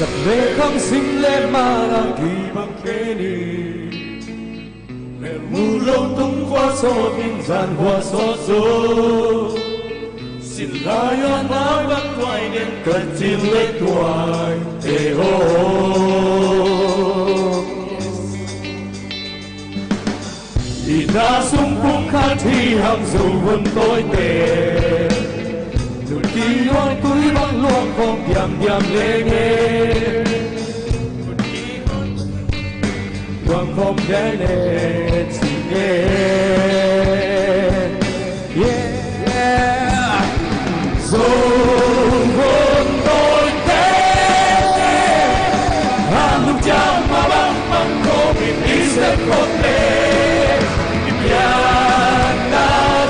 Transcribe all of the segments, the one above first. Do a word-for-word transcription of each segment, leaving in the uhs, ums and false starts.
Zat le khang, sim le mala, gim bang kei ni. Mel mu lo tung khua sawt in, zan hua sawt zo. Sin lai-a na bang tuai den, ka cin le tuaite aw. I na sung pum khat hi hang, Zo hun tawite. Nun ki nuai tui bang luang khawm diamdiam leng e. Luang khawm diam leng e, ci nge. Yeah. Zo hun tawite. Hang lum ciang ma bang bang ko min i sep ko le. I pian na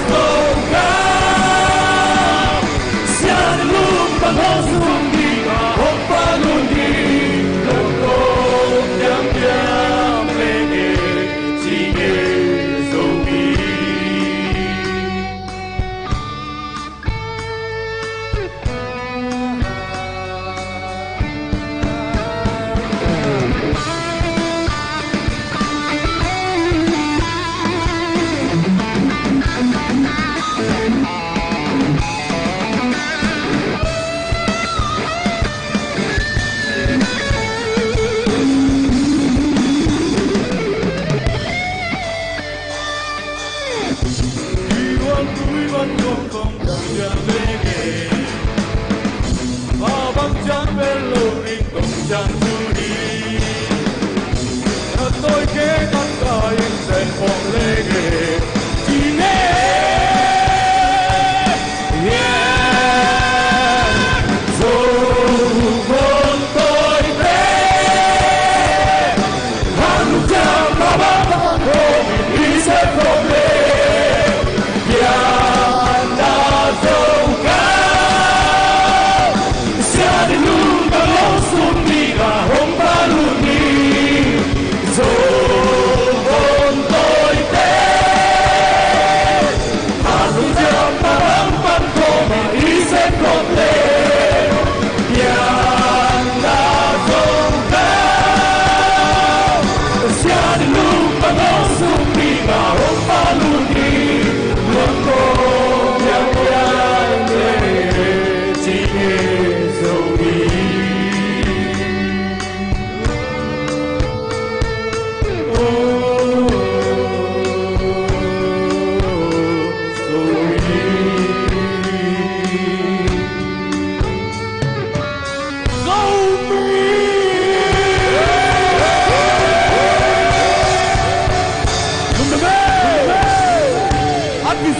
zo ka. Sia ni lum bang hong sung di ka hong pa lun di. Lo ko diam diam le nge, ci nge zo mi.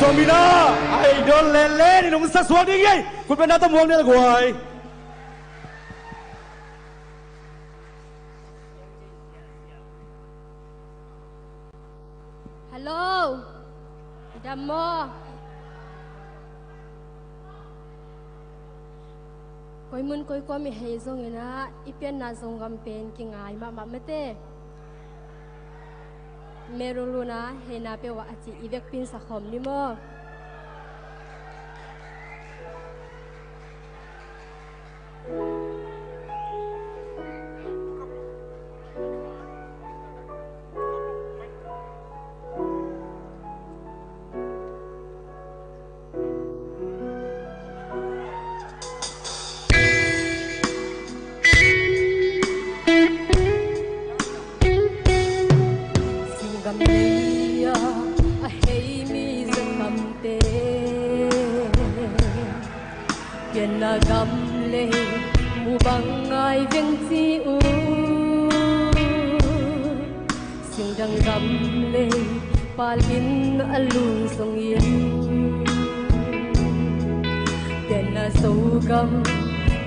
Zomi na, idol lele ni nung sa suak ding ei. Kut pen na ta muang ni la guai. Hello. Dam maw? Koi mun koi kua mi hei zongin ah, i pianna Zogam pen kingai mahmah mate. Meruluna heina peuh ah a ci i vekpin sakhawm ni maw? Singgam lei-ah a hei mi Zogamte, pianna gam lei mu bang ngai veng ci uh. Singdang gam lei pal in a lung zongin, pianna Zogam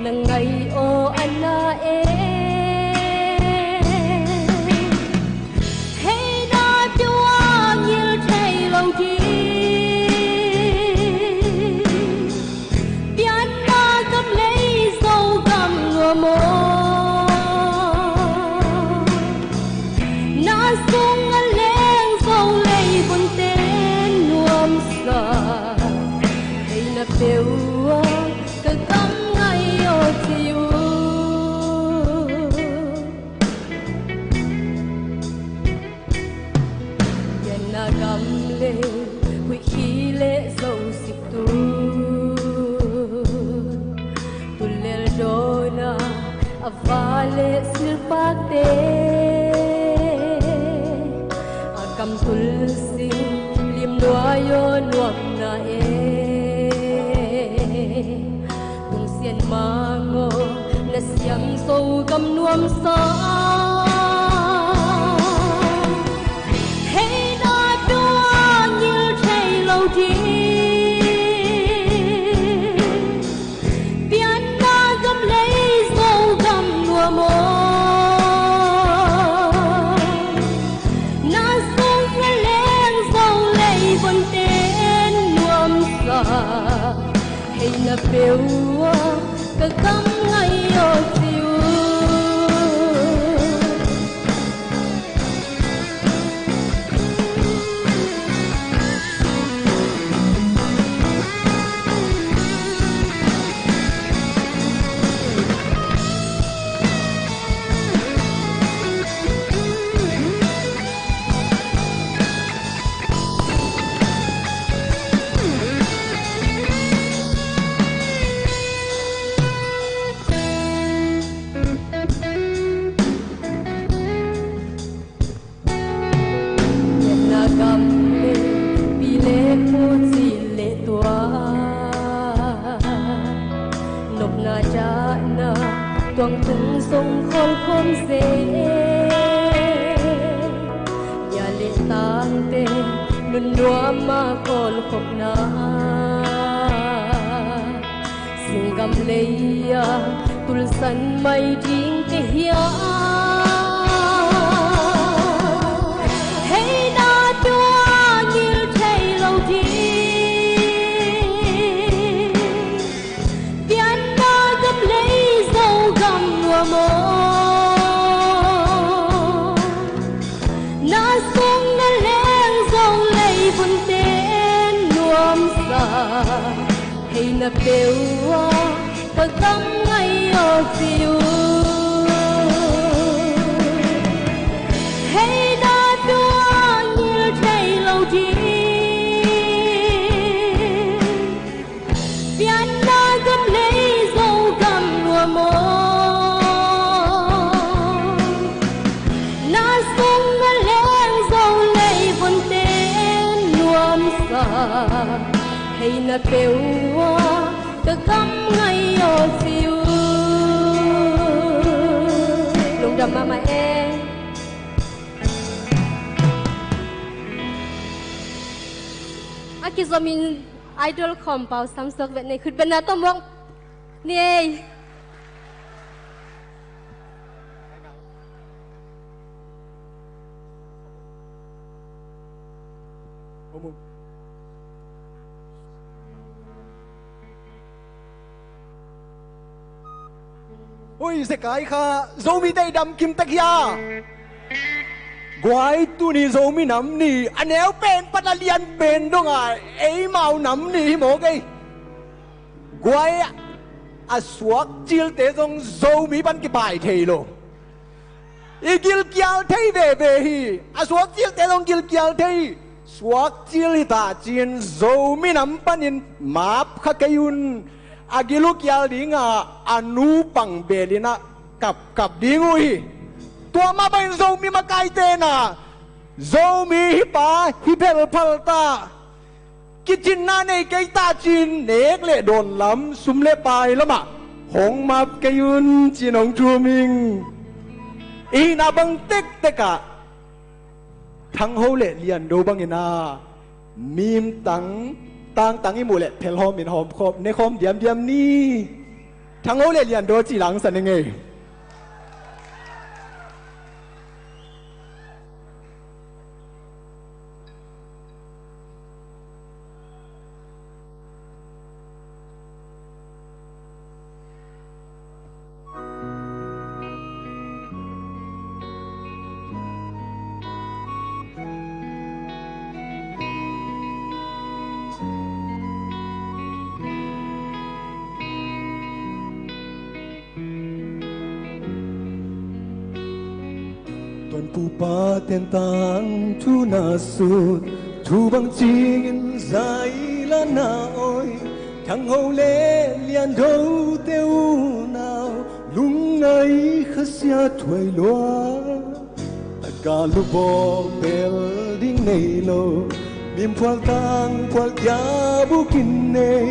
na ngai aw a na e. Pa le silpakte a kam tul sing lim nuai aw nuamna e. Tung sian mang aw na siam Zogam nuamsa. Hei na tua ngil thei lo ding. Pianna gam lei Zogam nuam aw. Na sung na leng Zo lei vonte nuamsa. Hei na peuh a ka gam ngai aw ci uh. Nopna gam le pi le pu cil le tua, nopna cahna tuangtung song khol khom se. Ya le tangte nun nuam a khol khopna, Singam lei a tulsan mai ding te hiam? Hei na tua ngil thei lo ding. Pianna gam lei Zogam nuam aw. Na sung na leng Zo lei vonte nuamsa. Hei na peuh a ka gam ngai aw ci uh. Hei na tua ngil thei lo ding. Pianna gam lei Zogam nuam aw. Na sung na leng Zo lei vonte nuamsa. Hei na peuh a ka gam ngai aw ci uh. Lungdam mahmah e. A kizomin Idol khawm pau samsuak vet nei, khut bengna tawh muak ni ei. Ui, Zekai kha Zomite i dam kim tek hia. Guai, tuni Zomi nam ni, a neu pen pan a lian pen dong a, eimau nam ni hi mawk ei. Guai, a suak cilte zong Zomi pan kipai thei lo. I gilkial thei veve hi. A suak cilte zong gilkial thei hi. Suak cil hi ta cin Zomi nam panin map kha kei un. A gil uh kial ding a, a nu pang belin a kapkap ding uh hi. Tua mah bangin Zomi makaite na, Zomi hi pa hi phelphal ta. Kicinna nei kei ta cin nek le dawn lam, sum le pai lamah hong map kei un cin hong thum ing. I hihna bang tektek ah Thang Ho le Lian Do bangin a mim tang, tangtang i muh leh phelhawm in hawm khawm, ne khawm diamdiam ni. Thang Ho le Lian Do ci langsan i ngei. Tuanpupa ten tang thu na sut, thu bang cingin zai la na oi, Thang Ho le Lian Do te unau lung Nai khasia thuai lua, taka lubawk bel ding nei lo. Mimphual tang phual kia bukin nei,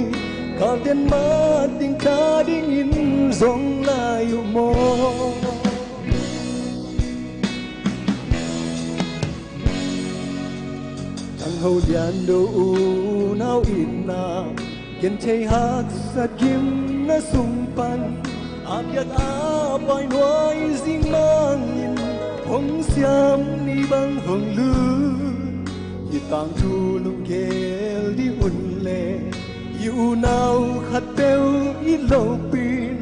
kalten mat ding ta dingin zong lai uh maw? Thang Ho Lian Do unau itna, genthei haksat gimna sung pan, a kiat a pai nuai zing mangin, hong siam ni bang hong lut. Hi tangthu lunggel dih un le, i unau khat peuh i lopin,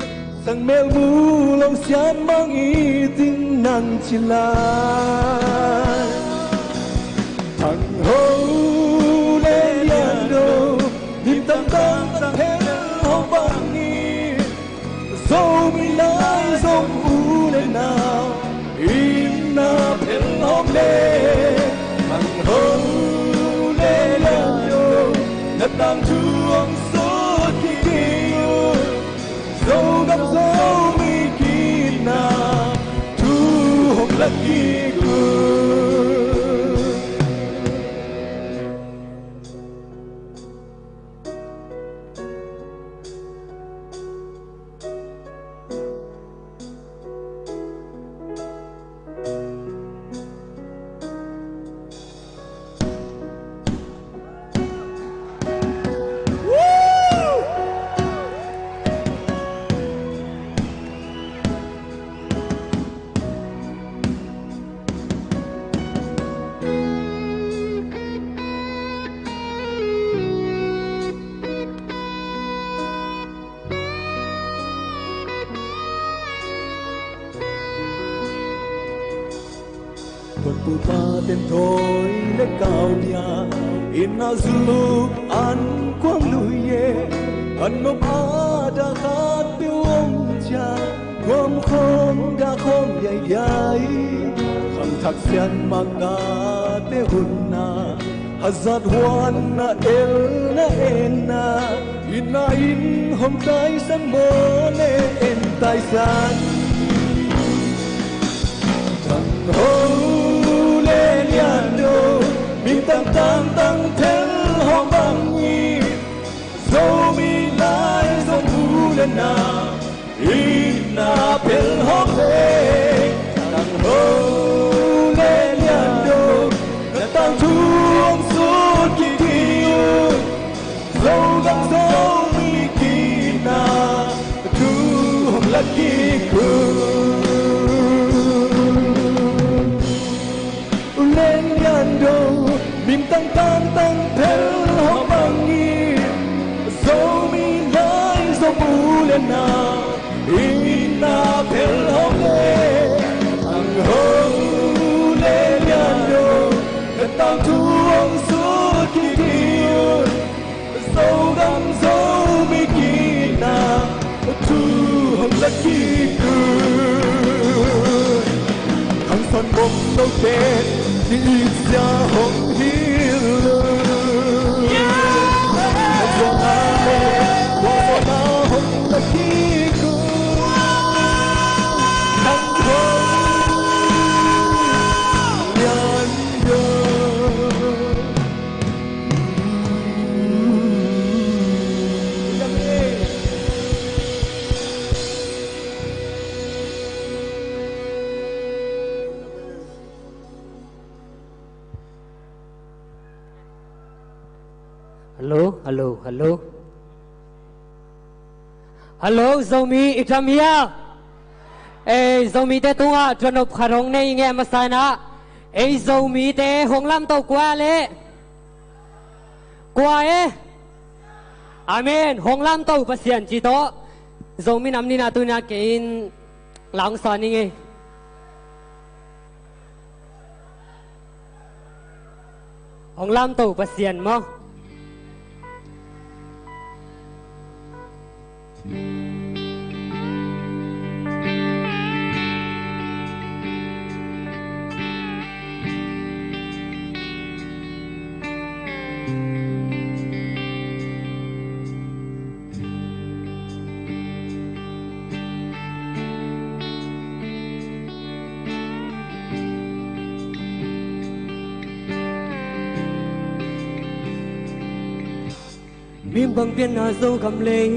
sang mel mu lo siam mang i ding nang ci lai. Thang Ho le Lian Do, lim tangtang tang hel ho bangin, Zomi lai Zom u le nau, itna phel hawm le. Thang Ho le Lian Do, na tangthu hong sut kik un. Zogam Zomi ki-itna thu hong lak kik un. Tuanpupa ten thawi le kau dia, itna zuluk an kuang lui e. An nop a dah khat peuh om ciang, kuam khawm dah khawm diaidiai. Khangthak sian mangkate hunna, hazat huanna, elna enna, itna in hong taisan maw le, en taisan. Thang Ho le Lian Do, lim tangtang tang thel hawm bangin, Zomi lai Zom u le nau, itna phel hawm le. Thang Ho le Lian Do, na tangthu hong sut kik un. Zogam Zomi ki-itna thu hong lak kik un. U le Lian Do, lim tangtang tang thel hawm bangin, Zomi lai Zom u le nau, itna phel hawm le. Thang Ho le Lian Do, na tangthu hong sut kik un. Zogam Zomi ki-itna thu hong lak kik un. Khangsan bom lote ki-it sia hong hi lo. Khang zuang a le, khang zuang a hong lak kik un. Thang Ho Lian Do. Hello, hello, hello. Hello, Zomi i tam hia? Ei, Zomite tungah tua nop khat hong nei nge, a masa in ah, ei Zomite hong lamto kua le? Kua e? Amen. Hong lamto Pasian ci tawh, Zomi Nam Nihna tuni-a kei in la hong sawn ning ei. Hong lamto Pasian maw? Mim bang pianna Zogam lei,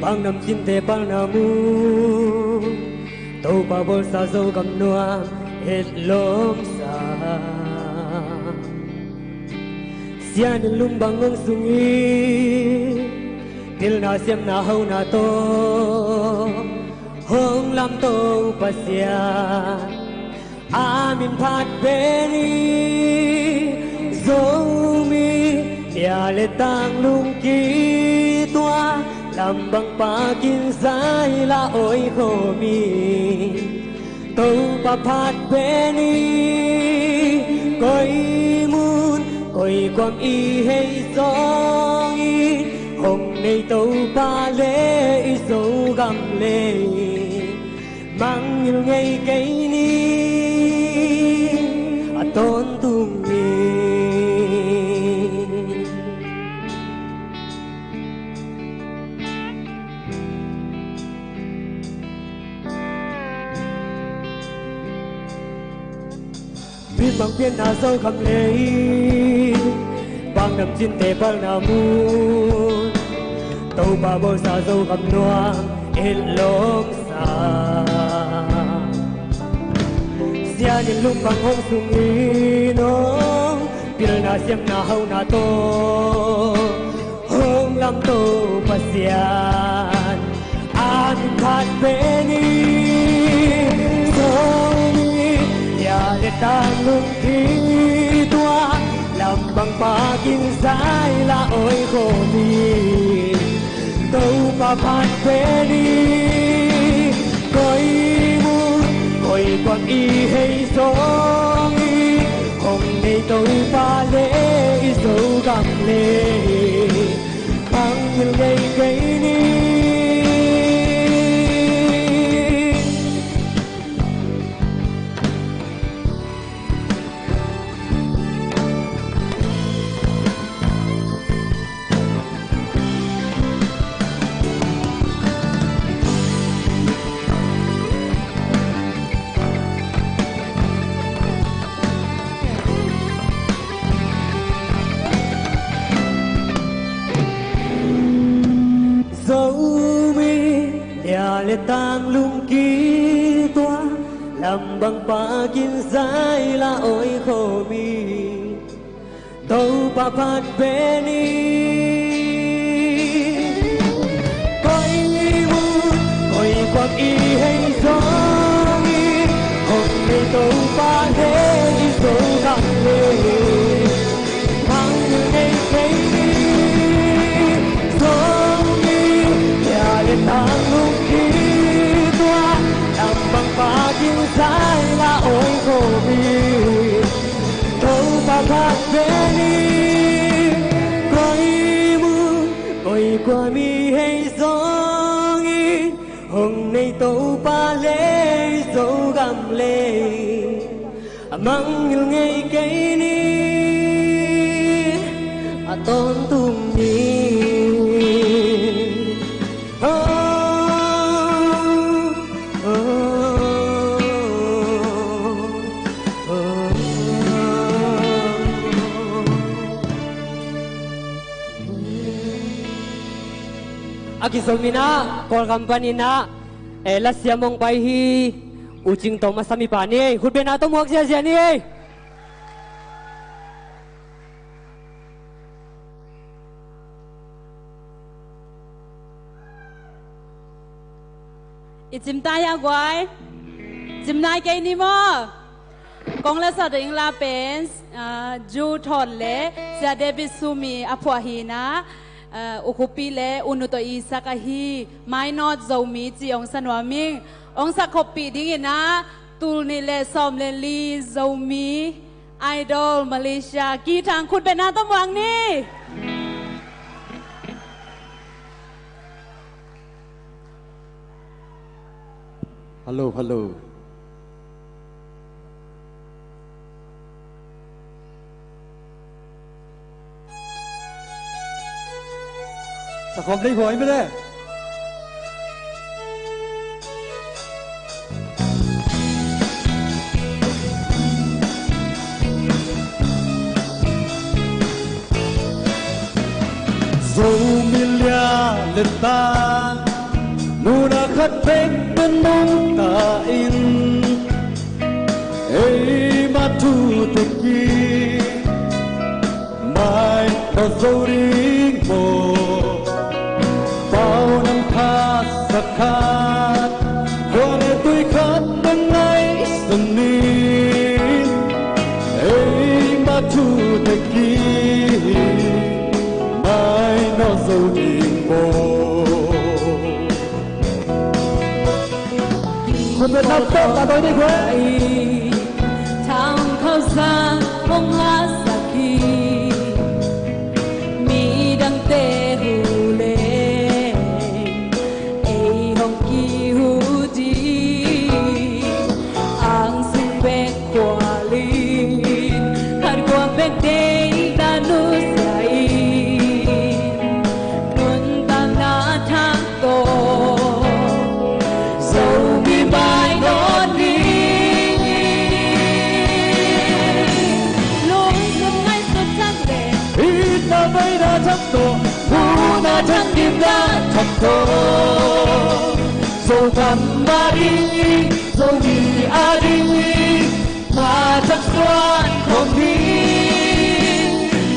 bang nam cinte palna mu, Topa bawlsa Zogam nuam et lawmsa. Sian in lum bang hong sung hi, pilna siamna hauna tawh hong lamto Pasian, a min phat pen hi. Zomi nia le tang lungki tua, lam bang pakin zai la oi khawm hi. Topa phat pen hi. Koi mun koi kuam i hei zong hi, hong nei Topa le i Zogam lei, mangngilh ngei kei ni, a tawntung ni. Mim bang pianna Zogam lei, bang nam cinte palna mu, Topa bawlsa Zogam nuam et lawmsa. Sian in lum bang hong sung hi, nong pilna siamna hauna tawh hong lamto Pasian, a min phat pen hi. Zomi nia le tang lungki tua, lam bang pakin zai la oi khawm hi. Topa phat pen hi. Koi mun koi kuam i hei zong hi, hong nei Topa le i Zogam lei, mangngilh ngei kei ni. Zomi nia le tang lungki tua, lam bang pakin zai la oi khawm hi. Topa phat pen hi. Koi mun koi kuam i hei zong hi, hong nei Topa le i Zogam lei, mangngilh ngei kei ni. Zomi nia le tang lungki tua, lam bang pakin zai la oi khawm hi. Topa phat pen hi. Koi mun koi kuam i hei zong hi, hong nei Topa le i Zogam lei, a mangngilh ngei kei ni, a tawntung ni. Oh, oh, oh, oh. A kizom in ah, Kawlgam panin ah, eh, lasiam hong pai hi. U Cing Tawm a sam i pa ni ei. Khutbetna tawh muak ziazia ni ei. I cim ta hia guai? Cim nai kei ni maw? Kong la sa ding la pen, ah, Ju Thon le Sia David Sumi a phuah hi na, ah, U Khup Pi le U Nu tawh i sak ahi, Mainawt Zomi ci hong sa nuam ing. Hong sak khoppih ding in ah, tul nih le sawm le li Zomi Idol Malaysia, Ki Thang, khutbetna tawh muak ni. Hello, hello. Sakhom lei huai mene. ta, nuna khat bek na nungta in, eima thute kimaina zo ding maw? Paunam khat, sa khat, khua le tui khat na ngaihsun in, eima thute kimaina zo ding maw? Khut beng na pawh ka doi ding khua. Thang khausa hong hasak hi. Midangte huh leng ei hong kihuh ding. Ang sung bek khualin, khat kua bek deihna nusia in, nuntakna thak tawh Zomi mainawt ni. Lungsim ngaihsut thak le, itna veina thak tawh, muhna thak, ngimna thak tawh, Zogam a ding, Zomi a ding, ma thak suan khawm ni.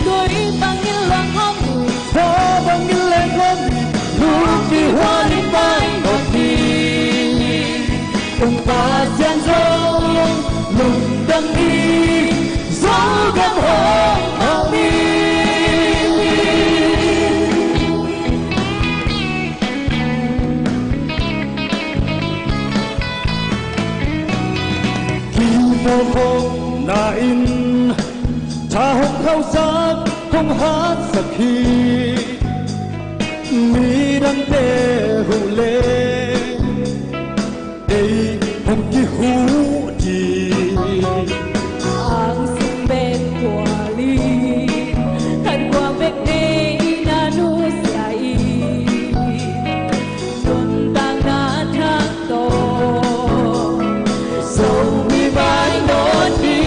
Tui bangin luang khawm ni, thaw bangin leng khawm ni, lungki hualin mainawt ni. Kong Pasian zong lungdam ni, Zogam hong hau ni. Kipawlkhopna in tha hong khausak, hong hatsak hi. Midangte huh leng ei hong kihuh ding. Ang sung bek khualin, khat kua bek deihna nusia in, nuntakna thak tawh Zomi mainawt ni.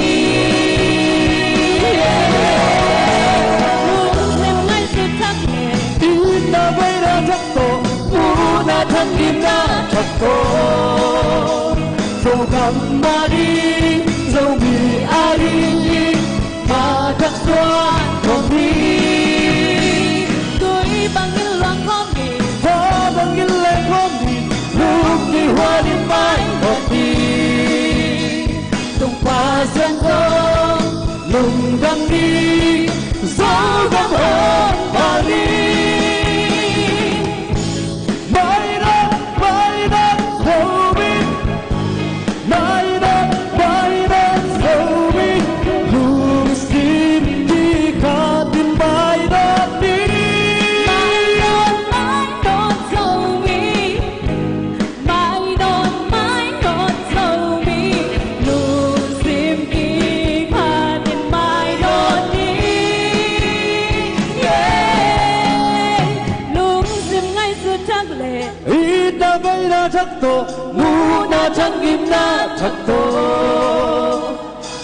Lungsim ngaihsut thak le, itna veina thak tawh, muhna thak, ngimna thak tawh, Zogam a ding, Zomi a ding, ma thak suan khawm ni. Tui bangin luang khawm ni, thaw bangin leng khawm ni, lungki hualin mainawt ni. Kong Pasian zong lungdam ni, Zogam hong hau ni. Mainawt, mainawt Zomi, mainawt, mainawt Zomi, lungsim kikhatin mainawt ni. Mainawt, mainawt Zomi, mainawt, mainawt Zomi, lungsim kikhatin mainawt ni. Yeah. Lungsim ngaihsut thak le, itna veina thak tawh, muhna thak, ngimna thak tawh,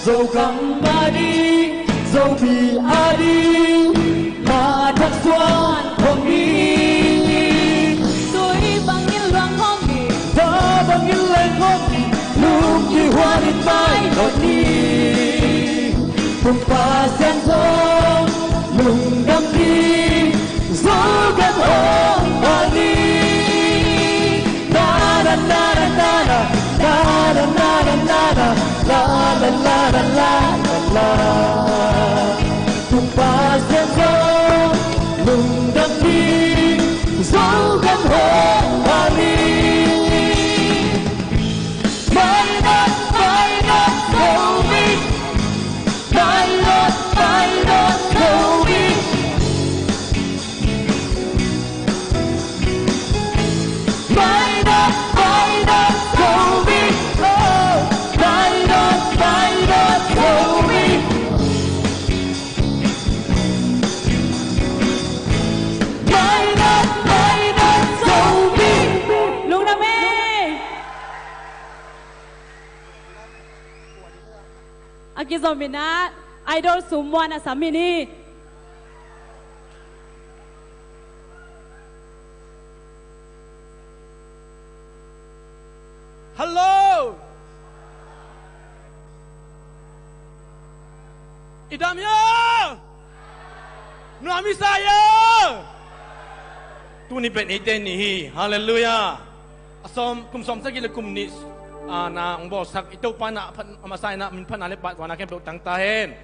Zogam a ding, Zomi a ding, ma thak suan khawm ni. Tui bangin luang khawm ni, thaw bangin leng khawm ni, lungki hualin mainawt ni. Kong Pasian zong lungdam ni, Zogam hong hau ni. La la la la la la, la la la la la la. Kong Pasian zong lungdam ni, Zogam hong hau ni. Mainawt, mainawt Zomi, mainawt, mainawt Zomi. Mainawt, mainawt Zomi, oh, mainawt, mainawt Zomi. Mainawt, mainawt Zomi. Lungdam ei. A kizom in ah, Idol sum muan a sam hi ni. Hallo. I dam hia? Nuam i sa hia? Tuni pen eite ni hi. Halleluiah. A sawm, kum sawm sagih le kum nih, ah, na hong bawlsak i Topa in ah phat, a masa in ah min phatna le pahtawina khempeuh tang ta hen.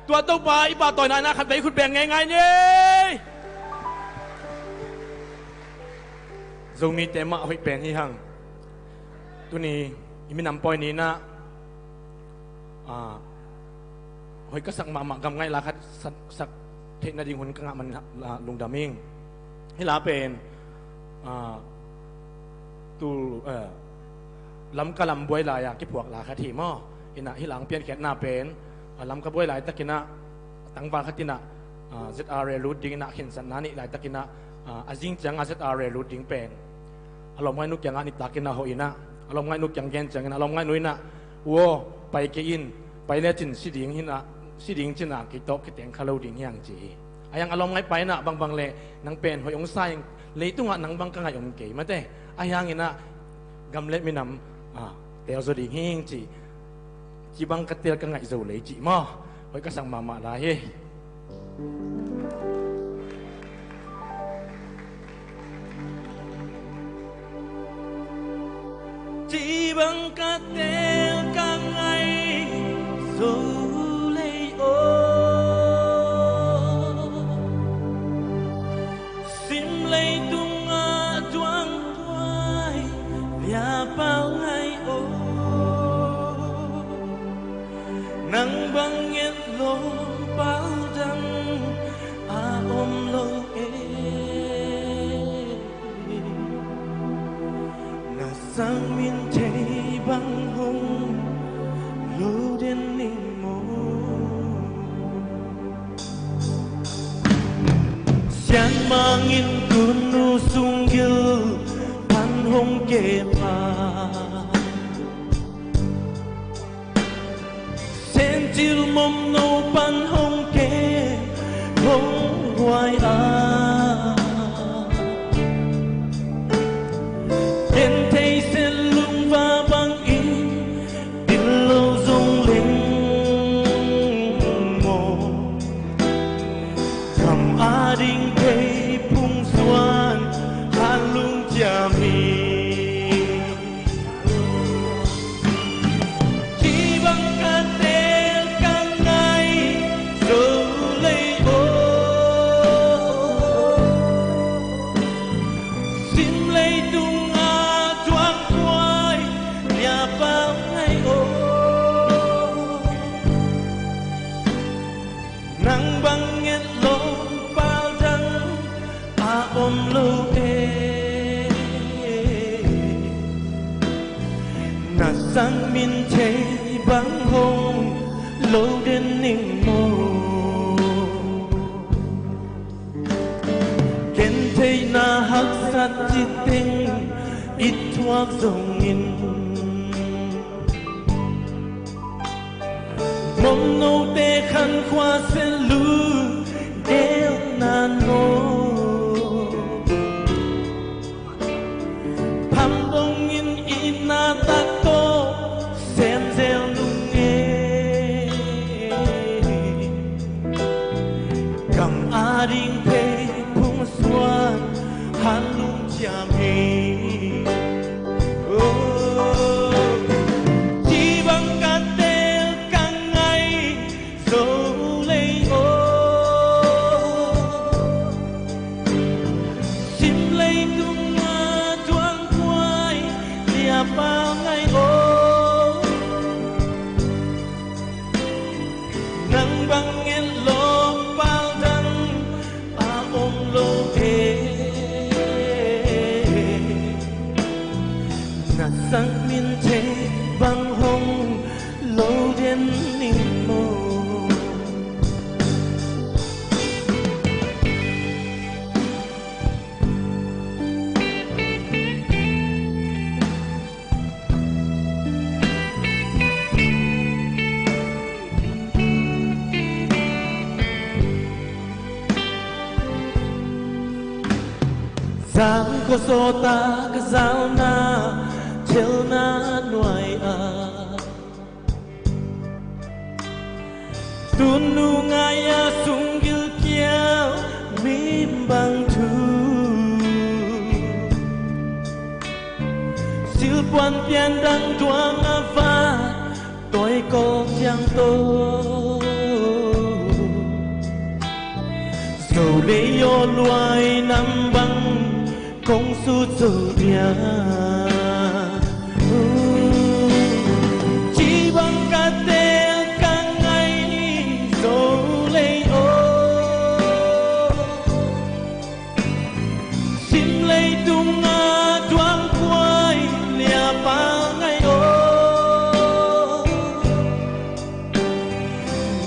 Tua Topa i pahtawina in ah khat vei i khut beng ngeingai ni. Zomite mah hoih pen hi hang. Tuni i minam pawi ni in ah, ah, hoih ka sak mahmah, gam ngaih la khat sak, sak theih nading hun ka ngah man, ah, lungdam ing. Hih la pen, ah, tul, eh, Lamka lam buai lai-a kiphuak la khat hi maw. In ah hih la hong piankhiatna pen, ah, Lamka buai laitak in ah, a tangval khat in ah, ah, Z R A lut ding in ah khinsatna nih laitak in ah, ah, a zing ciangah Z R A lut ding pen a lawmngaihnu kiangah nitak in ah hawh in ah, a lawmngaihnu kiang gen ciangin a lawmngaihnu in ah, "Uaw, pai kei in, pai lecin si ding hi in ah, si ding ci in ah kei tawh kiteng kha lo ding hi hang," ci hi. Ahi hang a lawmngaihpa in ah, "Bangbang leh nang pen hoih hong sa ing, leitungah nang bang ka ngaih om kei mate. Ahi hangin ah gam le minam, ah, teel zaw ding hi ing," ci. "Ci bang ka teel ka ngaih zo lei," cih maw. Hoih ka sak mahmah lai hi. Ci bang ka teel ka ngaih zo lei aw. Sim leitungah tuang tuai liapal ngai aw. Nang bang ngetlawm paldang a om lo e. Na sang min thei bang hong lo den ning maw. Sianmang in kunnu sunggil pan hong kem a, Sencil momno pan hong kem hong huai a, ken thei sen lungva bangin dil lo zong leng maw. Gam ading phei phung suan han lungciam hi. Ci bang ka teel ka ngaih zo lei aw. Sim leitungah tuang tuai liapal ngai aw. Nang bang ngetlawm paldang a om lo e. Na sang min thei bang hong lo den ning maw. Ken theihna haksat citeng i thuak zongin, momnote khan khua sen lu gelna naw. Phambawngin i na tak tawh sem zel nung e. Gam ading phei phung suan han lungciam hi. Oh, ci bang ka teel ka ngaih zo lei aw. Sim leitungah tuang tuai liapal ngai aw. Nang bang ngetlawm paldang a om lo e. Na sang min thei bang hong lo den ning maw. Zang khua sawta ka zalna, thelna Puan pian dang duang a va tawi kol ciang to, Zolei aw luai nam bang kong sut zo dia. Ci bang ka tel ka ngai Zolei aw. Sim leitung a tuang kuai lia pal ngai aw.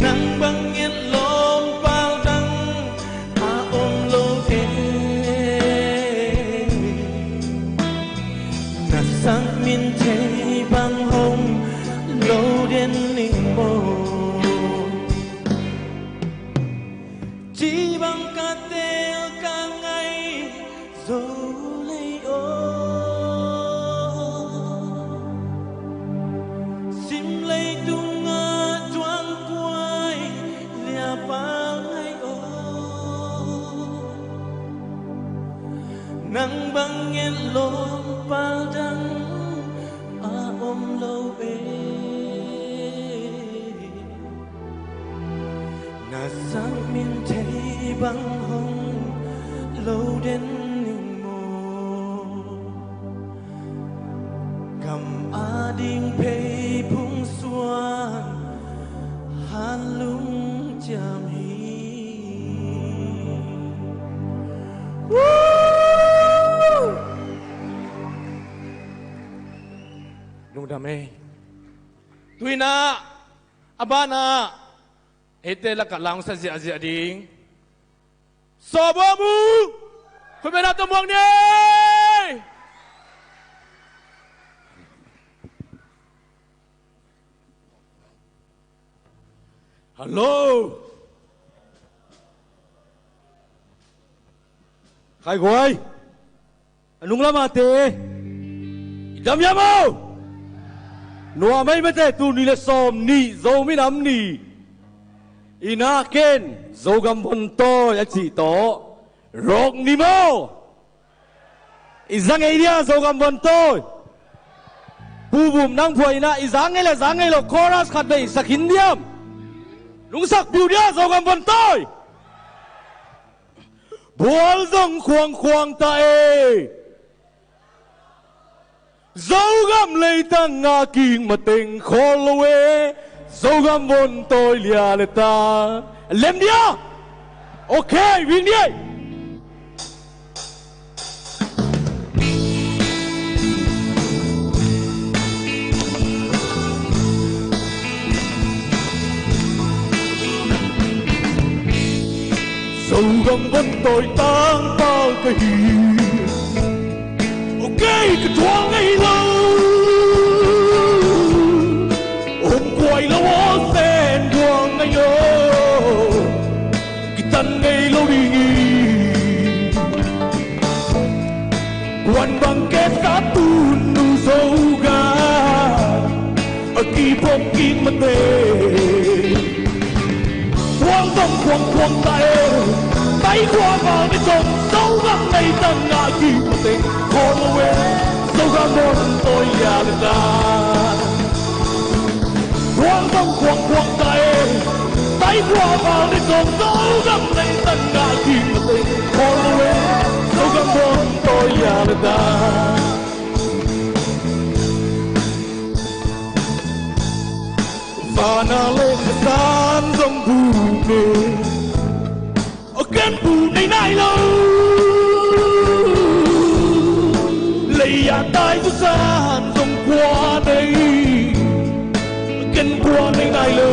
Nang bang et lawm pal dang a om lo e. Na sang min thei bang hong lo den ning maw. Ci bang ka tel ka ngai Zolei aw. Sim leitung a tuang kuai lia pal ngai aw. Nang bang et lawm pal dang a om lo e. Na sang min thei bang hong lo den ning maw. Gam ading phei phung suan han lung ciam hi. Woo! Lungdam ei. Tuinah a banah eite lakah la hong sa ziahziah ding. Sawbua mu. Khutbetna tawh muak ni. Hallo. Khaiguai. A nung lamate i dam hiam aw? Nuam ei mate, tuni le sawm nih Zomi Nam Ni. Inah ken Zogam Vontawi a cih tawh rawk ni maw? I za ngei dia Zogam Vontawi. Pu Bum nang phuai inah i za ngei le za ngei lo chorus khat vei sak khin diam? Nungsak piu dia Zogam Vontawi. Bual zong khuangkhuang ta e. Zogam leitang a kik mateng khawl lo e. Zogam Vontawi lia le ta. Lem dia. Ok, wing dia. Zogam Vontawi tangpau ka hi. Ok, ka tuang ngei lo. Hong kuai lo aw sen duang ngei aw. Kitan ngei lo ding hi. Kuan bang ke sa tun nu Zogam a kiphawk kik mate. Kuang zong kuang kuang ta e. Tai kua val ni zong Zogam nei tang ngah kik mate. Khawl lo e. Zogam Vontawi lia le ta. Kuang zong kuang kuang ta e. Tai kua val ni zong Zogam nei tang ngah kik mate. Khawl lo e. Zogam Vontawi lia le ta. Vana le khasan zong bu ne. A ken bu nei nai lo. Lei a tai tu san zong kua nei. A ken kua nei nai lo.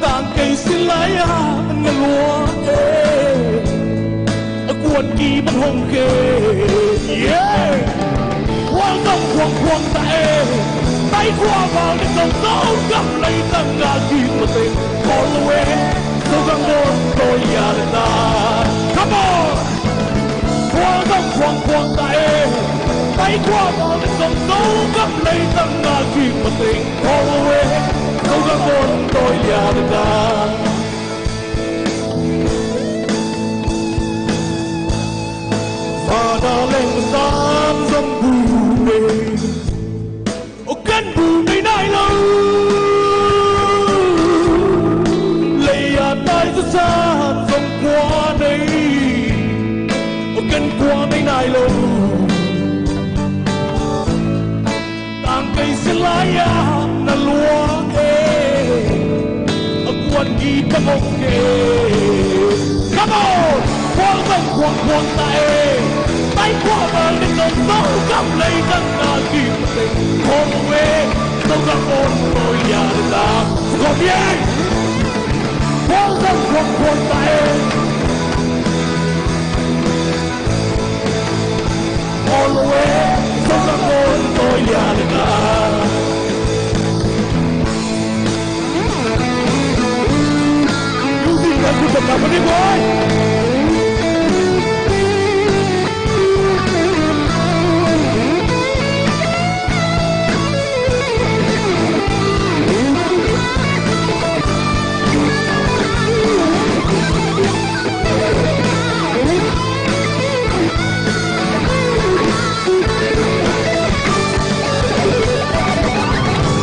Tang kei sin lai a na lua e. A kuan ki bang hong ke. Yeah. Kuang zong kuang kuang ta e. Tai kua val ni zong Zogam leitang ngah kik mate. Khawl lo e. Zogam Vontawi lia le ta. Come on. Kuang zong kuang kuang ta e. Tai kua val ni zong Zogam leitang ngah kik mate. Khawl lo e. Zogam Vontawi lia le ta. Pada leng zan zong bu nei, o ken bu nei nai lo. Lei a tai zaw san zong kua nei, o ken kua nei nai lo. Tang kei sia lai-a na luang e, a kuan gita mong e. Come on! Khuang zong khuang khuang ta e. Tai khuang bang ni zong zong gam lei tang na ki teng khuang e. Zong gam on toi ya le ta. Khuang e. Khuang zong khuang khuang ta e. All the way, so come on, boy, yeah, the guy. You think I could have happened, boy?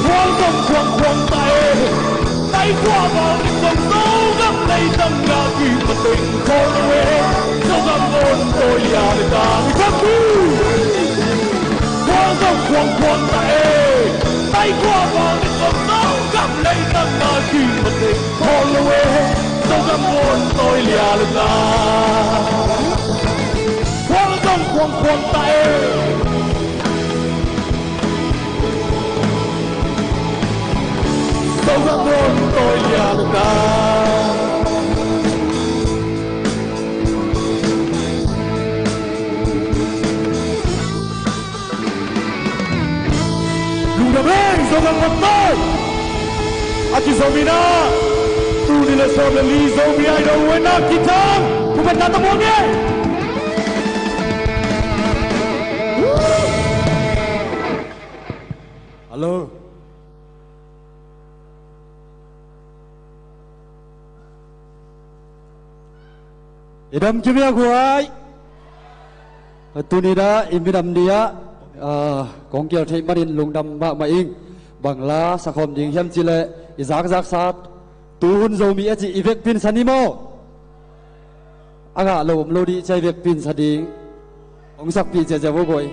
Khuang zong khuang khuang ta e. Tai khuang bang ni khuang Zogam lei tang na ki pateng khuang e. Zogam on toi ya le ta ni khuang ki. Khuang zong khuang khuang ta e. Tai khuang bang ni khuang Zogam lei tang na ki pateng khuang e. Zogam on toi ya le ta. Khuang zong khuang khuang ta e. Zogam on toi ya le ta. Lungdam e, Zogam on toi. A kizom in ah, tuni le sawm le li Zomi Idol win a kithang. Pupet na ta muang e. Hello. I dam kim hia guai. Tuni-in ah i midam ni-ah, ah, kong kial theih manin lungdam mahmah ing. Bang la sakhawm ding hiam cih leh i zakzaksa tuhun Zomi a cih i vekpinsa ni maw? A ngah lo om lo dih cia i vekpinsa ding. Hong sakpih ciacia vo guai.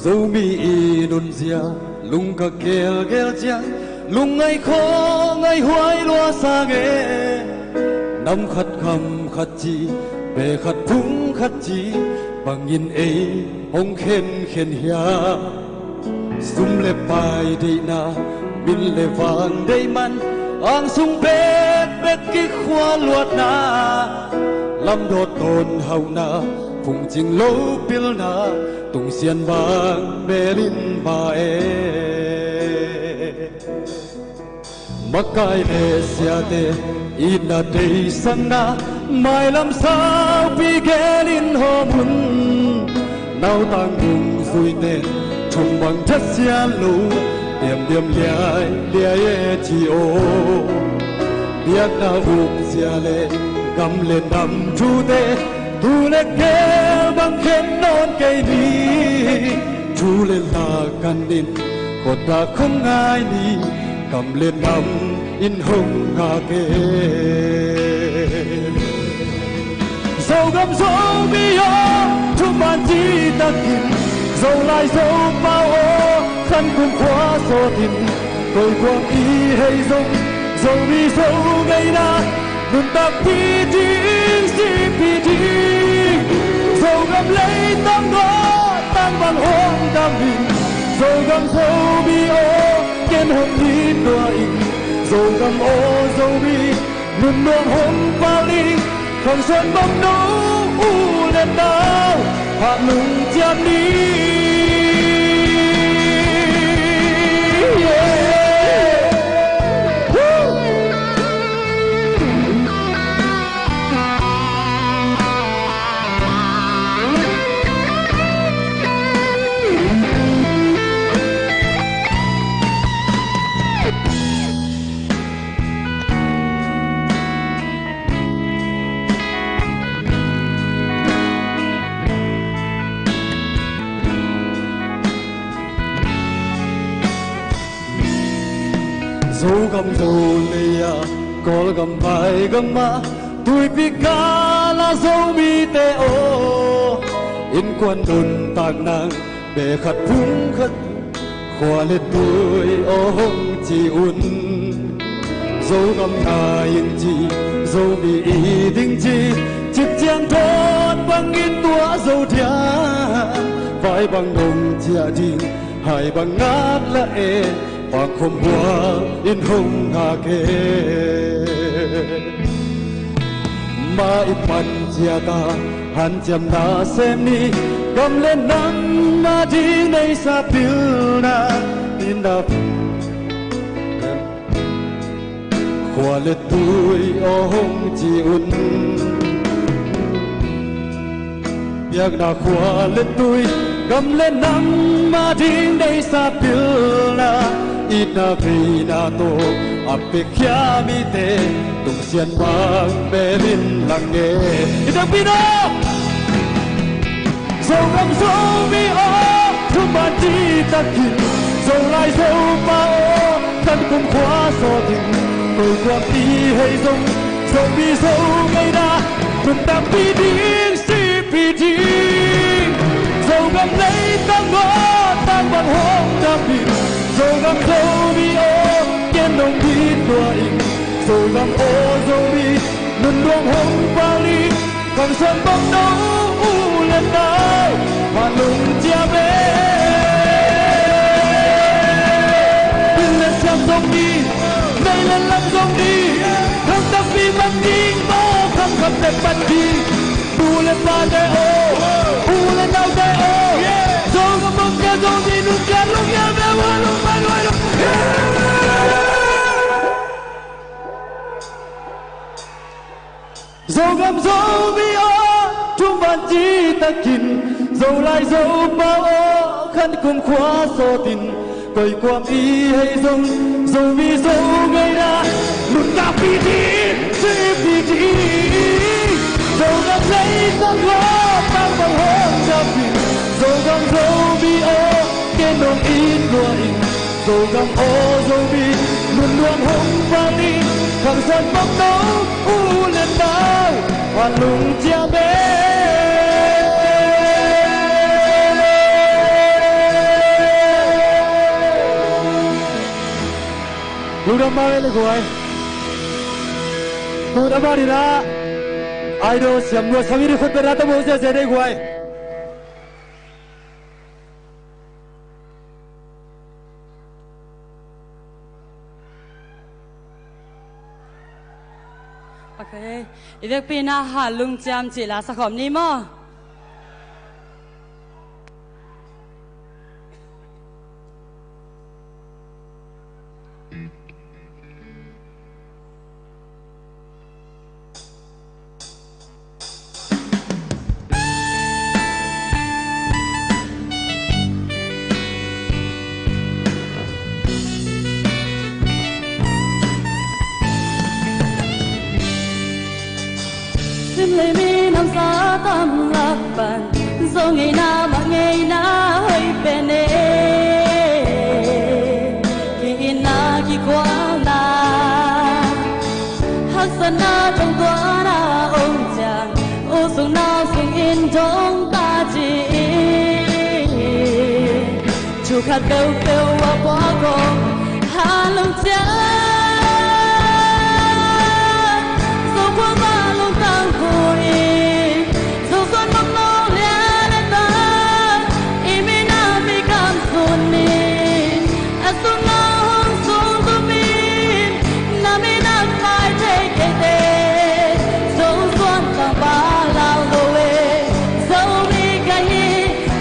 Zomi i nunzia lungka gelgel ciang, lungngaih khawngaih huai lua sang e. Nam khat kham khat ci, be khat phung khat ci, bangin ei hong khenkhen hiam? Sum le pai deihna, min le van deih man, ang sung bekbek kikhua luatna, lamdawt tawn hauhna, phungcing lo pilna, tungsian bang melin ma e. Makai le siate itna deihsakna, mailam saupi gelin hawm un. Nautang nungzuite thum bang thatsiat lo, diamdiam liailiai e ci aw. Biakna ukzia le gam le nam thute, tu le gel bang khen nawn kei ni. Thu le la kanin khuata khong ngai ni, gam le nam in hong ngak e. Zogam Zomi aw, thuman citakin, Zolai Zopau aw, Khankum khua sawtin, koi kuang i hei zong, Zomi Zo ngeina nuntakpih ding, sihpih ding. Zogam leitang aw, tangval hong dam in, Zogam Zomi aw, ken hong it lua in. Zogam aw Zomi, nunnuam hong pal in, khangsuan bang no u le nau, phat lungciam ni. Yeah. Woo! Zogam Zolei ah, Kawlgam Vaigam ah, tuipi kal ah Zomite aw, innkuan nuntak nang, beh khat phung khat, khua le tui aw hong ci un. Zogam nai ing ci, Zomi it ing ci, cip ciang dawn bangin tuah zo diam, vai bang nong ciah ding, hai bang ngak la e, pangkhawm bual in hong ngak e. Mah i pan ciat a hanciamna sem ni, gam le nam ading neihsa pilna, itna khua le tui aw hong ci un. Biakna khua le tui, gam le nam ading neihsa pilna, itna veina tawh a piakhia mite, tungsian bang belin lang e. I takpi no. Zogam Zomi aw, thuman citakin, Zolai Zopau aw, khan kumkhua sawtin, koi kuam i hei zong, Zomi Zo ngeina, nuntakpih ding, sihpih ding. Zogam leitang aw, tang bang hong dapin, Zogam Zomi aw, ken nong it lua ing, Zogam aw Zomi, nunnuam hong pali, khangsan bang no u le nau, vanlung ciam e. Bil le siam zong ni, nei le lam zong ni, khang takpi bang ding maw, khang kham tek bang ding, nu le pate aw, u le naute aw, Zogam bang kia zong ni, nung kia lung kia me wa lung man wa lung. Zogam Zomi aw, thuman citakin, Zolai Zopau aw, khan kumkhua sawtin, koi kuam i hei zong, Zomi Zo ngeina, nuntakpih ding, sihpih ding. Zogam leitang aw, tang bang hong dapin, Zogam Zomi aw, ken nong it lua ing, Zogam aw Zomi, nunnuam hong pali, khangsan bang no u le nau, vanlung ciam e. Lungdam mah e le guai. Lungdam mah dina. Idol siam lua sami di khut bera tamu zia zia dei guai. Okay. I vekpi-in ah Halung Ciam cih la sakhawm ni maw? Sim le minam sa tam lak pan, Zo ngeina mah ngeina hoih pen e. Ki-itna kikhualna, haksatna tungtuahna om ciang, u sung nau sung in dong ta ci-in, thu khat peuhpeuh a puak om Halung Ciam. Zo khua vanlung tangthu in, Zo suan mawk nong lian le tan, i minam i kam sun in, a sung nau hong sung tum in, na minam pai thei keite, Zo suan tang pa lau lo e, Zomi ka hi,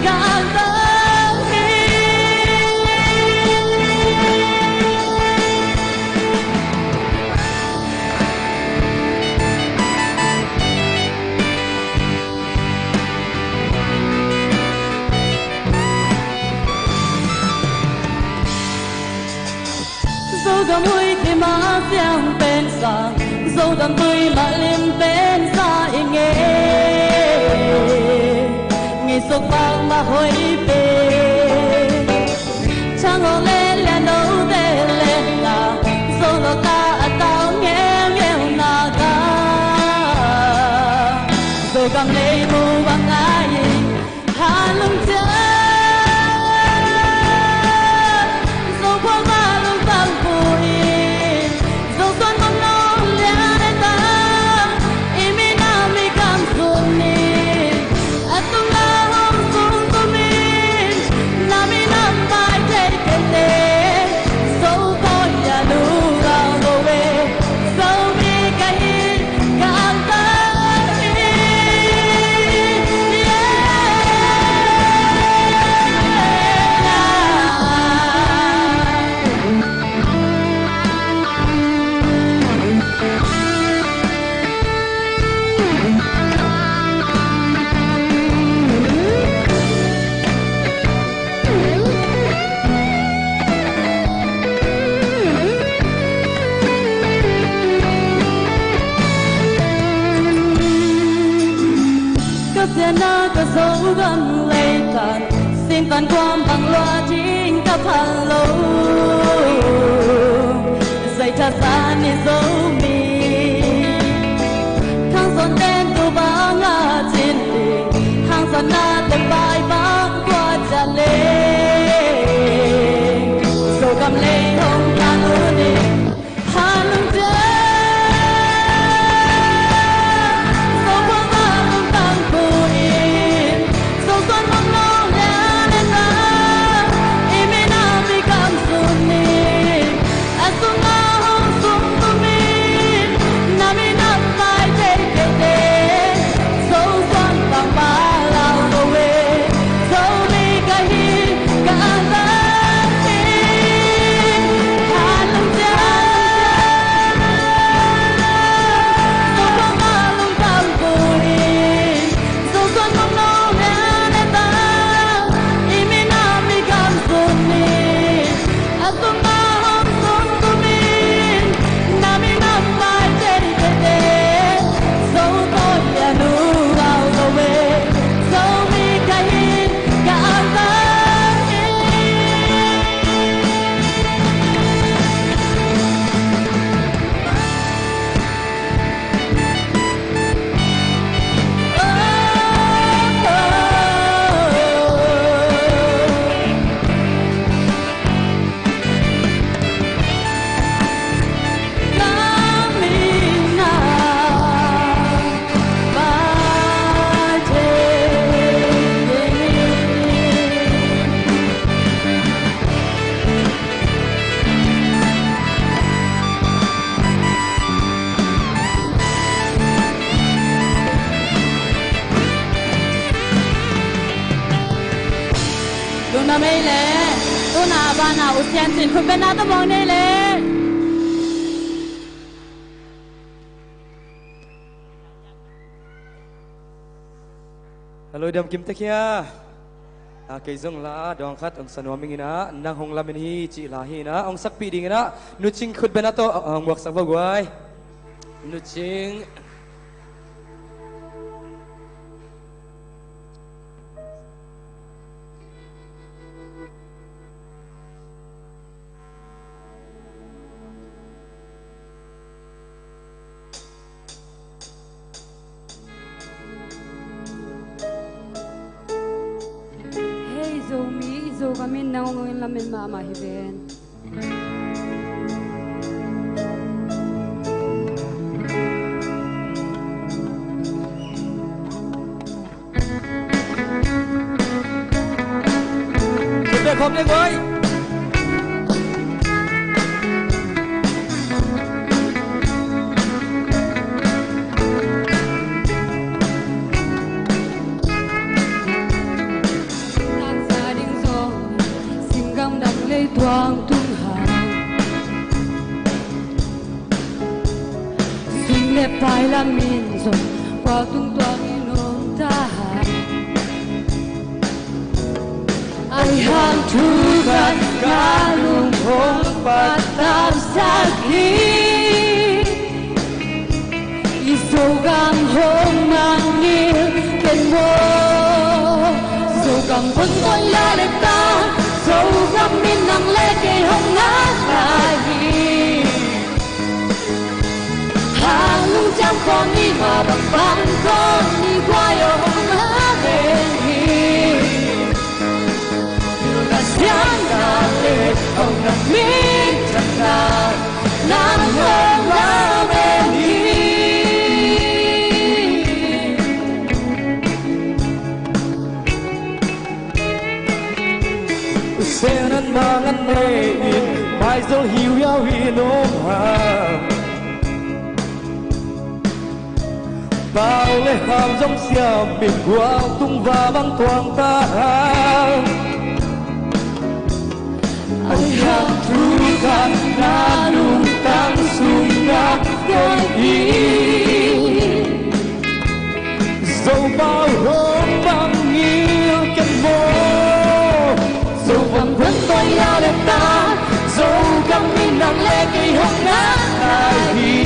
ka angtang hi. Zogam huih kim a siang pen sang, Zogam tui mah lim pen sa i ngei. Ngei sok pak mah hoih pen, Thang Awk le Lian Note le na, Zogam lei mu bang lai, Hanlung ciang Zophang Hanlung tangpu in, Zosuan Mawknawng lian a tang, i minam i gam sung ni. A sung a hong sung tum in, na minam pai thei kei te, Zo pawi a nu lau lo e, Zomi ka hi, ka angtang hi. Ka pianna ka Zogam lei tan, singtan kuam bang lua ding ka phal lo. Zaitha zan i Zomi, khangzawn ten tu bang a cin ding, khangzawn na ten pai bang kua cia le. Zogam lei hong ka lu ni. Hanlung ciang Zophang Hanlung tangpu in, Zosuan Mawknawng lian a tang, i minam i gam sung ni. A sung a hong sung tum in, na minam pai thei kei te, Zosuan tangpa lau lo e, Zomi ka hi, ka angtang hi. Hanlung ciang Zophang Hanlung tangpu in, Zosuan Mawknawng lian a tang, i minam i gam sung ni. A sung a hong sung tum in, na minam pai thei kei te, Zo pawi a nu lau lo e, Zomi ka hi, ka angtang hi. Lungdam ei le, tuna bana U Sian Cin khutbetna tawh mawk nei le. Hello, dam kim tek hia. A, kei zong la dawng khat hong sa nuam ing in ah, nang hong lamen hi cih la hi in ah, hong sakpih ding in ah, Nu Cing khutbetna tawh, a, hong muaksak vo guai. Nu Cing. Hei Zomi, i Zogam in nang hong lamen mahmah hi ven. Khut beng khawm le guai. Taksa ding zong singgam dang lei tuang tung hang. Sum le pai lam in zong kua tung tuang in om ta hang. Ai hang thu khat ka lung hong pattap sak hi. I Zogam hong mangngilh ken maw. Zogam hong pawi la le ta, Zogam in nang le kei hong ngak lai hi. Hanlung ciang kong i ma bang bang kong i kua Pau le hau zong siam in gual tung va bang tuang ta hang. Ai hang thu khat na lungtang sung na kei hi. Zo bau hong bang ngil ken maw. Zo bang bang toy ya le ta. Zo gam minam le kei hong na na hi.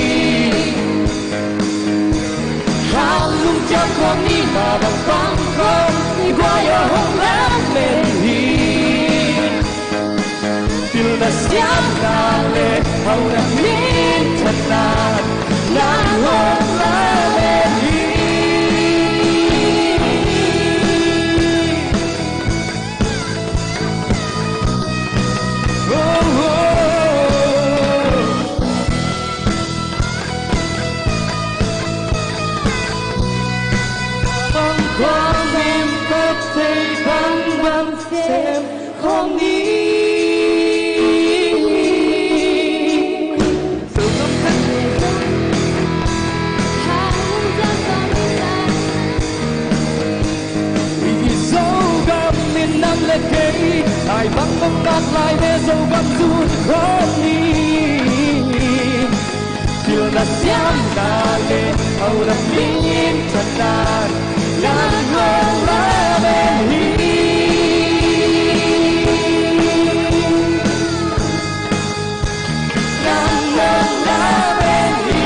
Hal lungkiat khawm ni, mah bang pang khawm ni, guai aw hong lam men hi. Pilna siamna le hauhna minthanna, nang hong lam men hi. Oh, oh, oh. Bang khawm in, tek thei bang bang sem khawm ni. Zogam minam le kei, ai bang bang nak lai le Zogam zun khawm ni. Pilna siamna le hauhna minthanna, nang hong lam men hi. Nang hong lam men hi.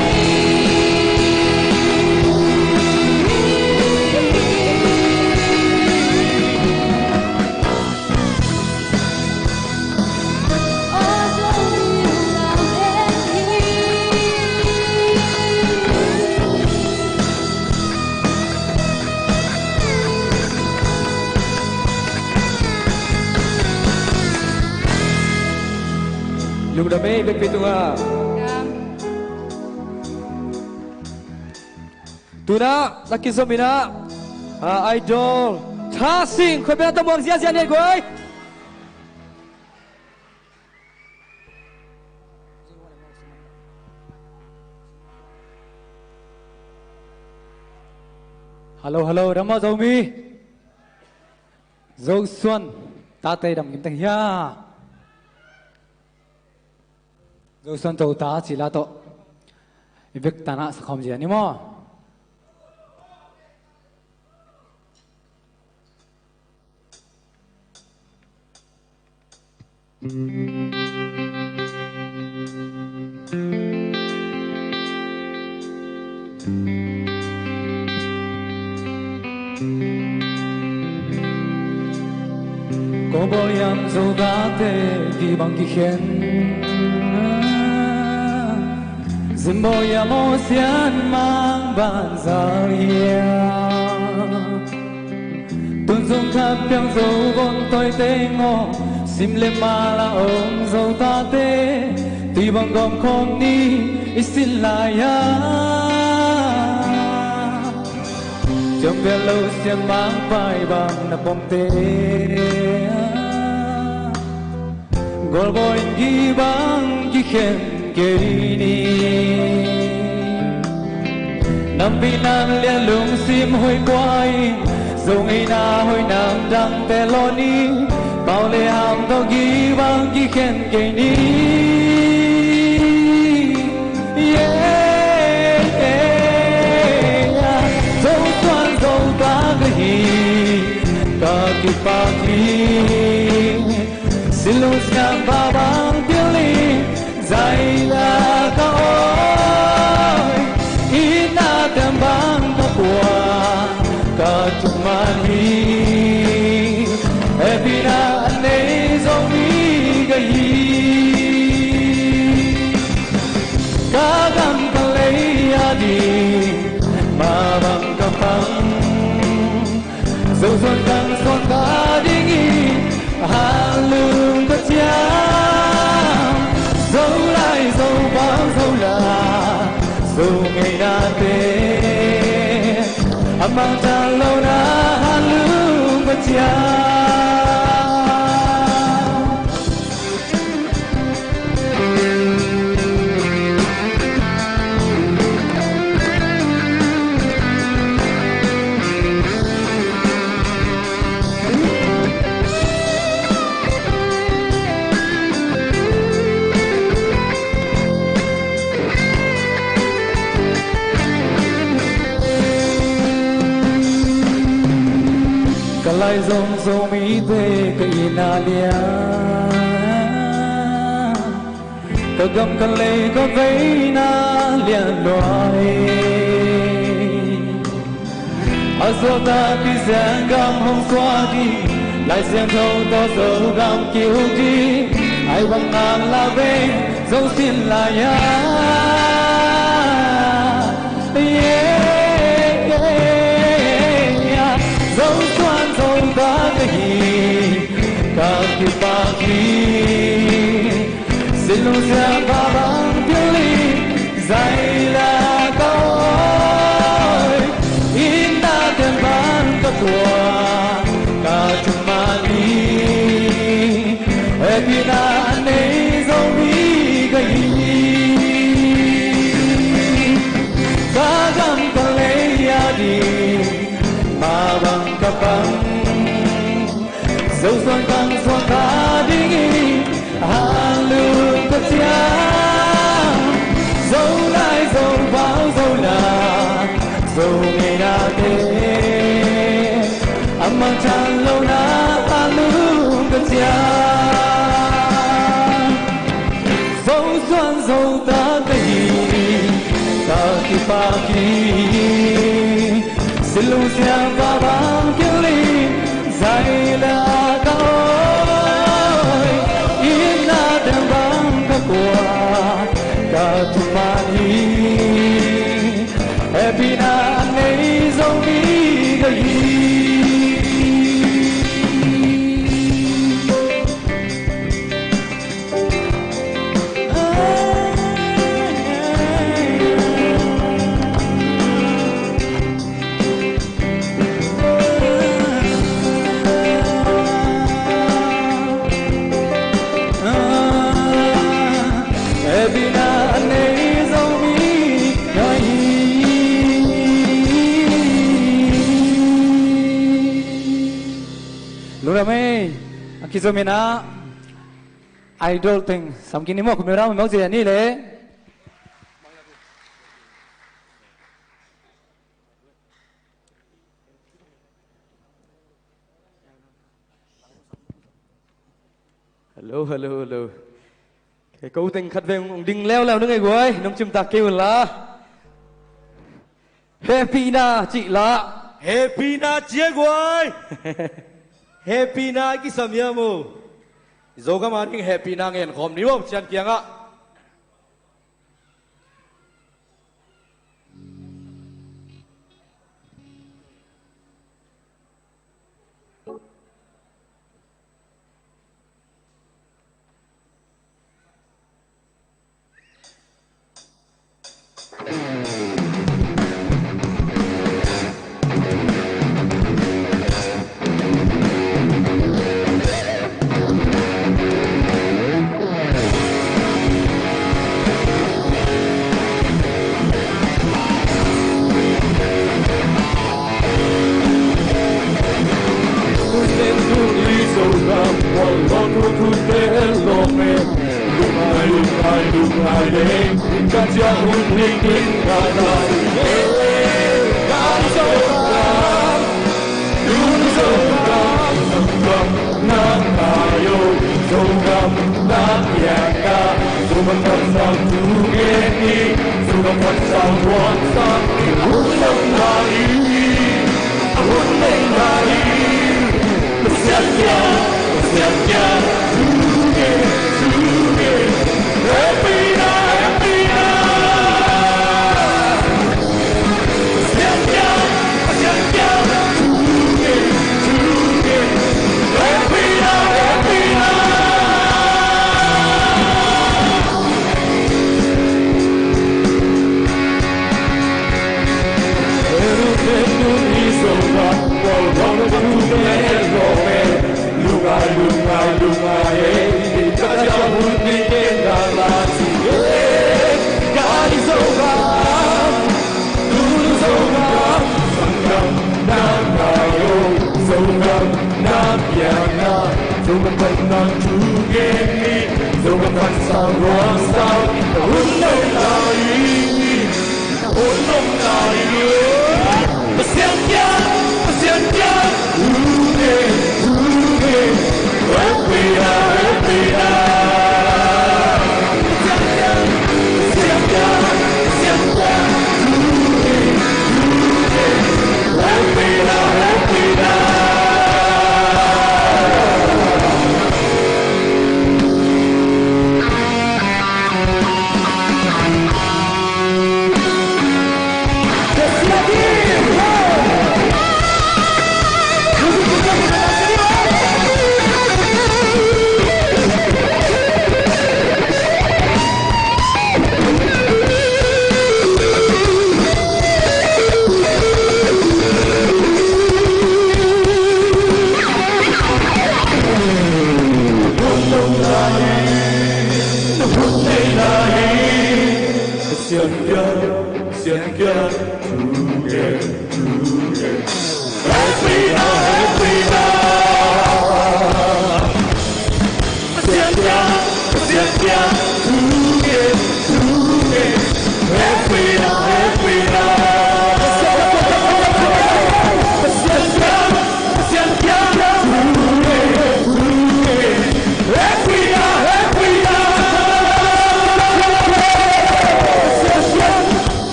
Lungdam ei, bekpi tungah. Tunah na kizom inah, ah, idol Tha Sing, khuapi na tamuang ziazia ni guai. Hello, hello, dam maw Zomi? Zosuan tate dam kim teng hia? Zosuan to ta cila to. I bek tanah sakhawm zia ni maw? Kobol yam Zo tate kibang kikhen, Zimbaw yam aw sian mang ban zal hia. Tun zong khat piang zo von toi teng aw, sim le mala om Zo tate, tui bang gawm khawm ni i sin lai-a. Ciam pian lo siam mang pai bang na pomte, Golbawi in gibang kikhen kei ni. Nampi nang lian lungsim hoih kua in, Zo ngeina hoih nang dangte lawn ni. Pau le ham tawh gibang kikhen kei ni. Yeah, yeah, yeah. Zosuan Zo tak ahi, ka kipak hi. Silung siam babang pili, zaila ka oi, ina tembang ka kua, ka tuman hi, epina nei Zomi ka hi. Ka gam palei a di, mabang ka pang. Zosuan kan suan ka ding hi, hanlum ka ciam. Zo lai Zo bang Zo la, Zo ngeinate, a mangtan lo na hanlum ka ciam. Lai zong Zomite ka itna lian, ka gam ka lei ka veina lian lua hi. A suakta Pasian gam hong suak ding, Lai Siangtho tawh Zogam ki-uk ding, ahih bang ngak la veng Zo sin lai-a. Yeah, yeah, yeah. Zo suan Zo ta ka hi, ka kipak hi. Sin lungsiam va bang pil hi, zai la ka awi. Itna teng bang ka tua, ka thuman hi. Hehpihna a nei Zomi ka hi. Ka gam ka lei a ding, mah bang ka pang. Zo suan kang suan ka ding hi, hanlum ka ciam. Zo nai Zo vau Zo na, Zo ngeina te a mangthang lo na, hanlum ka ciam. Zo suan Zo ta ka hi, ka kipak hi. Sin lungsiam va bang pil hi, zai la ka awi. Itna teng bang ka tua, ka thuman hi. Hehpihna a nei Zomi ka hi. Lungdam ei, a kizomin ah Idol teng sam kik ni maw, kumel ram mawk zia ni le. Hello, hello, hello. Kei ko teng khat veng ong ding leuleu nung ei guai, nong cimtak kei un la. Hehpihna cih la. Hehpihna ci ei guai. Hehpihna kisam hiam uh. Zogam a ding hehpihna ngen khawm ni maw, Pasian kiangah.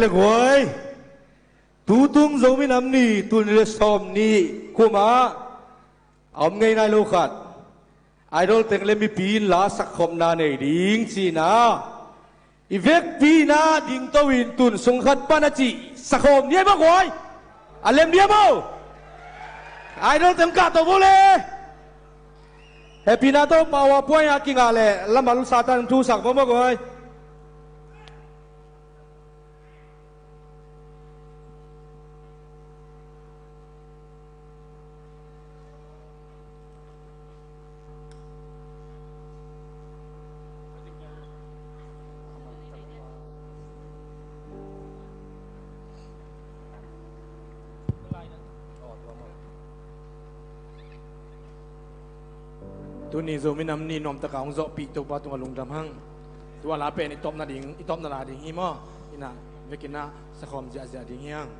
Le guai, tutung Zomi Nam Ni, tul nih le sawm nih kum ah a om ngei nai lo khat, Idol teng le mipi in la sakkhopna nei ding cihna i vekpi-in ah dingto in tun sung khat pan a cih sakhawm ni ei maw guai? A lem ni ei maw? Idol teng kahto bo le. Hehpihna tawh PowerPoint a kingah leh lamal Satan thu sak bo maw guai? Tuni Zomi Nam Ni nuamtak a hong zawhpih Topa tungah lungdam hang. Tua la pen i tawpna ding, i tawpna la ding hi maw? Ina vekin ah sakhawm ziahziah ding hi hang.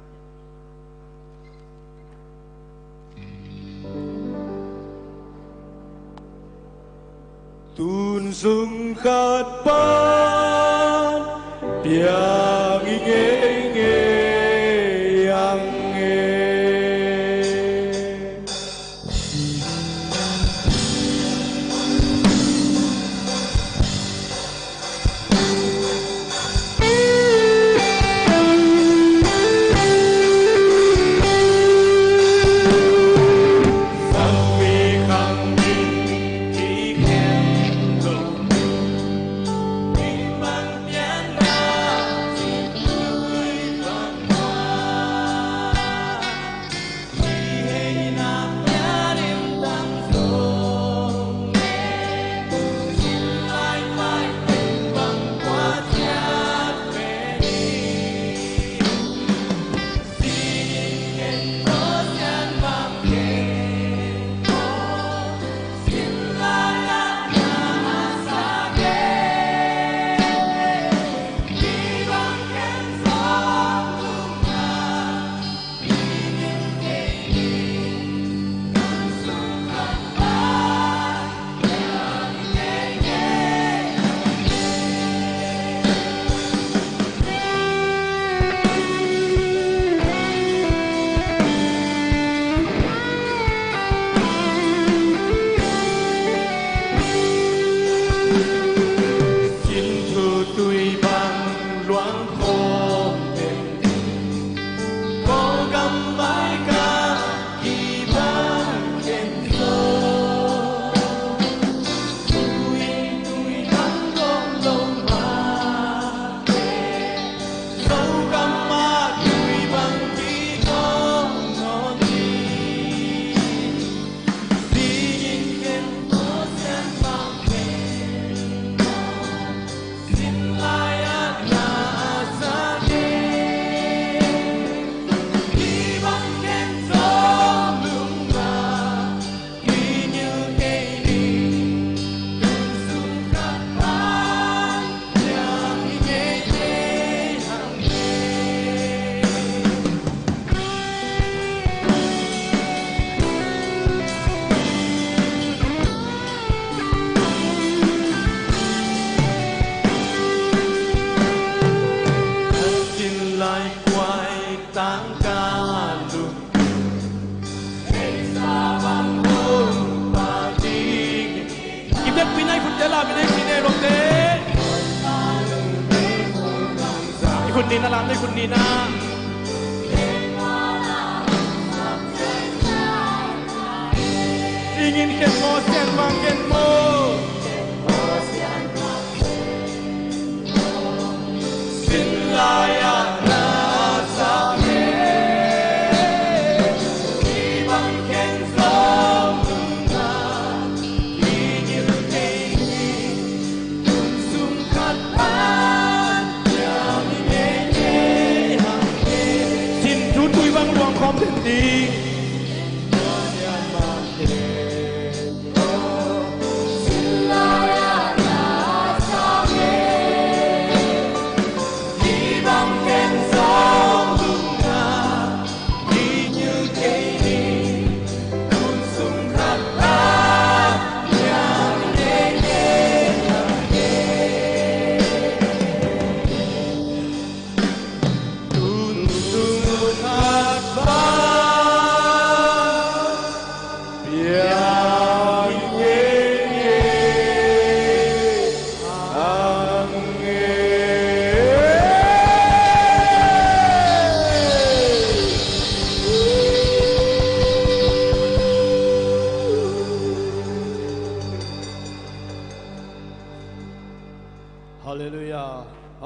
Tun sung khat pan piang i ngeingei ang e. I biakpi na i khut te lam in ei cine lomte. I khut nihna lam, i khut nihna. Dingin khen maw, sian bang khen maw. Sin thu tui bang luang khawm den ding.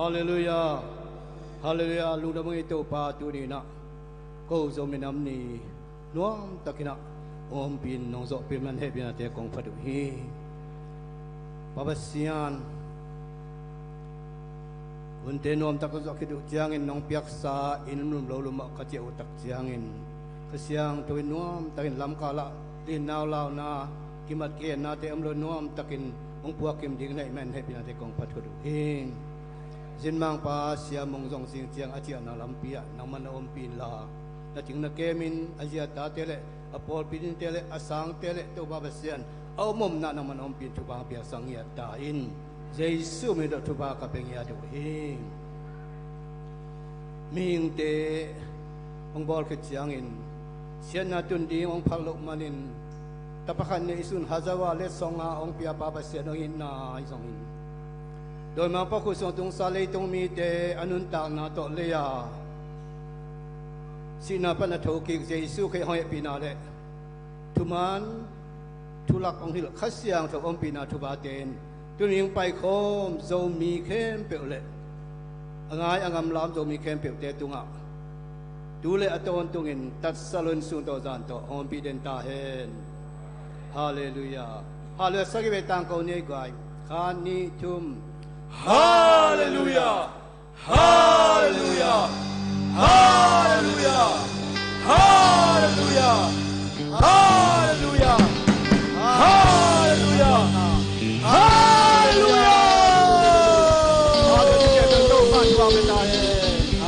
Halleluiah. Halleluiah. Lungdam ung ei Topa, tuni-in ah ko Zomi Nam Ni nuamtakin ah hong ompih in nong zawhpih man hehpihnate kong phat uh hi. Pa Pasian, hunte nuamtak ka zawh khit uh ciangin nong piaksa inn lum lo lum ah ka ciah uh tak ciangin Kha Siangtho in nuamtakin lamkal ah linnau launa, kimat kihennate om lo nuamtakin hong puakkim ding na hih man hehpihnate kong phat uh hi. Zinmangpa Sia Mung zong zing ciang a ciahna lampi ah nangman na ompih inla, na ting na kemin a ziate le a pawlpi dingte le a sangte le Topa Pasian a om omna nangman ompih in thupha piaksak ngiat ta in. Jesu min tawh thupha ka pia ngiat uh hi. Mihingte hong bawl khit ciangin siatna tun ding hong phal loh manin tapa khat neihsun Hazawa letsong a hong pia Pa Pasian hong itna ahi zongin dawimangpa khut sung a tungsa leitung mite a nuntakna tawh lei-a sihna pan a thokik Jesu Khrih hong hehpihna le thuman thulak hong hilh Kha Siangtho ompihna thuphate in tuni hong paikhawm Zomi khempeuh le a ngai a ngamlam Zomi khempeuhte tungah tu le a tawntungin tatsa lo-in sun tawh zan tawh hong ompih den ta hen. Halleluiah. Halleluiah. Sagih vei tangko ni ei guai. Khat, nih, thum. Halleluiah. Halleluiah. Halleluiah. Halleluiah. Halleluiah. Halleluiah. Halleluiah.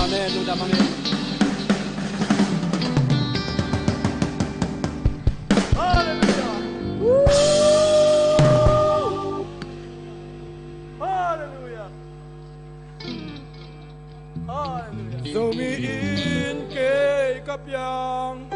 Amen. Lungdam, amen. Halleluiah. Halleluiah. Halleluiah. Zomi in kei ka piang.